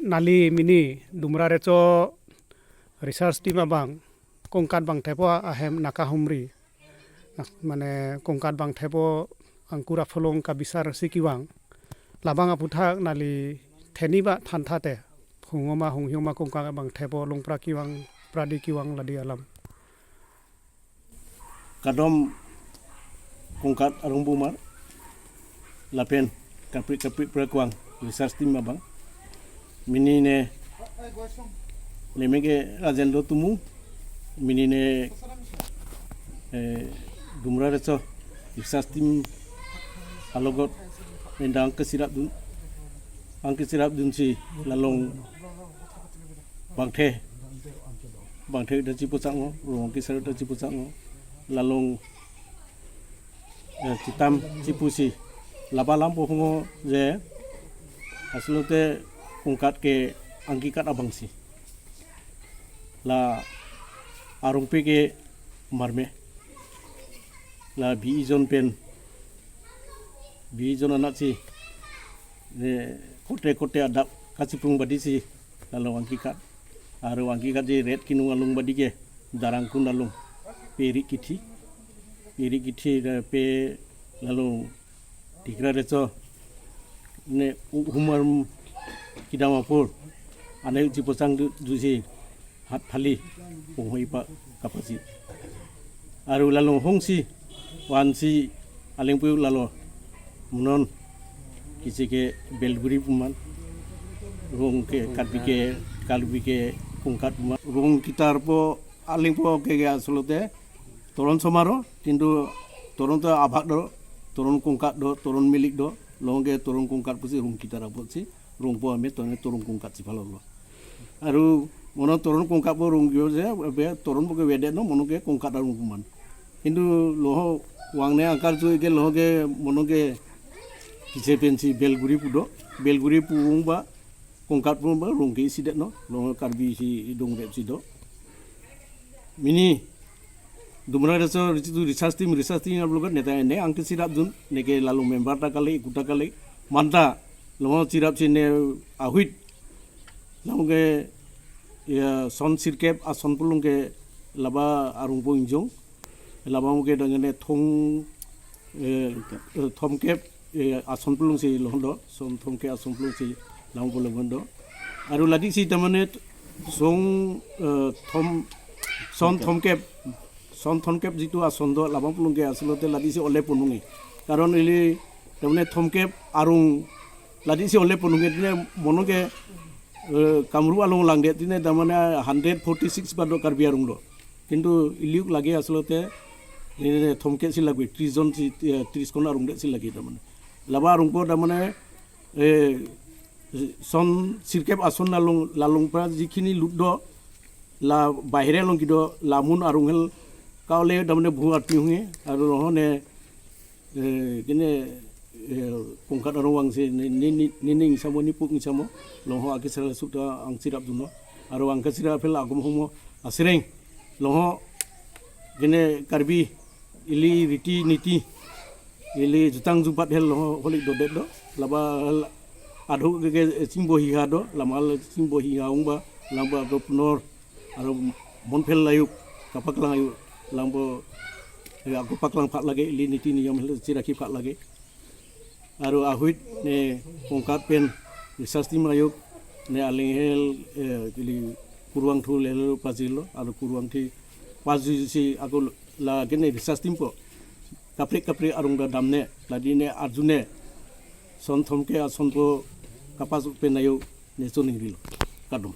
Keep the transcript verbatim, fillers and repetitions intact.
Neli mini Dumra Recho research team abang Kongkat abang thepo ahem naka humri. Nak-, mane Kongkat abang thepo angkur apholong kabisar si kevang. Labang aputhak neli theni ba thantha te. Hungho ma hunghi ma Kongkat abang thepo longpra kevang, pradi kevang ladi alam. Kardom Kongkat arong bumar lapen kapri kapri prakwang research team abang. Mini ne nemeke Rajendra Tumu, mini ne, eh, Dumra Recho research team alogot mendang kesirap dun, angke sirap dun si lalong bangthe, bangthe ta chipusangho, rong kesirap ta chipusangho, lalong, eh, chitam chipusi laba lam pohongo je asolote Kongkat ke angkikat abangsi la arongpe ke marme, la bi ijon pen bi ijon anatsi ne kote kote adap kachiprung badisi lalong angkikat. Aro angkikat je ret kinung along badi ke darang kun along peri kithi, peri kithi, eh, pe lalong Tikra Recho ne u-, humar kidam apor ane chipusang du, dusi hat phali ponghoi pa kapasi. Aru lalong hongsi vansi alengpu lalo munon kisi ke Belguri puman, rong ke Karbi ke, Karbi ke Kongkat puman. Rong kitar po alengpo ke ke asolote Toron Somaro, kintu Toron to abhag do, Toron Kongkat do, Toron Milik do, long ke Toron Kongkat pusi rong kitar apotsi rongpo ame tone Toron Kongkat si phalolo. Aru mono Toron Kongkat po rong kio je, be Toron po ke vede no, mono ke Kongkat arong puman. Kintu loho vangne angkar chu ke loho ke mono ke kise pensi Belguri pu do, Belguri pu ung ba Kongkat pu ba rong ke isi det no, loho Karbi si idong det si do. Mini Dumra Recho research team, research team ablogat neta ne angke sirap dun, neke lalo member ta kali, kuta kali, manta loho sirap si ne ahuit Lam ke, ya, son sirkep ason pulung ke laba arong po ingjong. Laba mo ke dangene thong, eh, eh, thomkep, eh, ason pulung si lohondo, son thomkep ason pulung si lam pulung lohondo. Aru ladi si tamane song, eh, thom, son thomkep, son thomkep jitu ason do laba pulung ke asolote ladi si ole ponungi. Karon ili tamane thomkep arong ladi si ole ponungi tine mono ke, eh, Kamrup along langdet tine damane hundred forty six ba do Karbi arong do. Kintu iliuk lage asolote, eh, thomkep si lage, tris jon si, eh, tris kon arong det si lage damane. Laba arong po damane, eh, son sirkep ason lalong, lalong pra jikhini lut do, la bahire along kido, lamun arong hel kaule damane bhu arti hunge, aru rohone, eh, kene, eh, Kongkat arong vangsi ni, ni, ni, ni ning samo, ni puk ning samo, longho akisar sukta ang sirap duno, aru ang kasirap phel agom homo asireng, longho kene Karbi ili riti niti, ili jutang jubat hel longho holik dodet do, laba hel adhu ke, ke chingbo hiha do, lama hel chingbo hiha ung ba, lama do punor, aru monphel layuk, kapaklang ayuk, langbo, eh, ako paklang phak lage, ili niti niyom hel chirakhi phak lage. Aru ahuit ne Kongkat pen research team ayuk, ne aling hel, eh, ili kurvangthu lelo pajirlo, aru kurvangthi pajir si ako la kene research team po. Kaprek kaprek arong da damne, ladi ne arjune, son thomkep ason po kapas pen ayuk, ne chon ningrilo. Kardom.